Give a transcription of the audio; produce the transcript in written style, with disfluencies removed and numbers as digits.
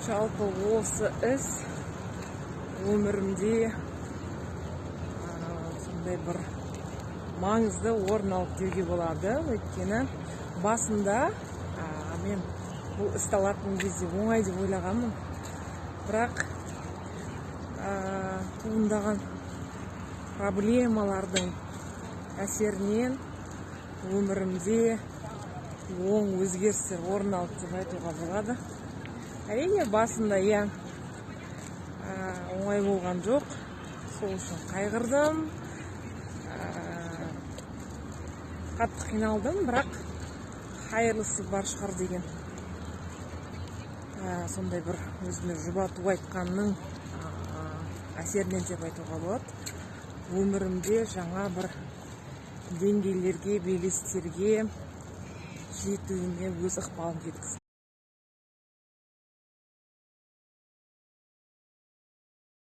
Жалпы осы іс өмірімде сондай бір маңызды орын алды деуге болады. Өйткені басында мен бұл істі алатын кезде оңай деп ойлағанмын, бірақ туындаған проблемалардың әсерінен өмірімде оң өзгерістер орын алды деп айтуға болады. Әрине, басында, иә, оңай болған жоқ, сол үшін қайғырдым, қатты қиналдым, бірақ хайырлысы бар шығар деген сондай бір өзіме жұбату айтқанның әсерінен деп айтуға болады. Өмірімде жаңа бір деңгейлерге, белестерге жетуіме өз ықпалын жеткізді.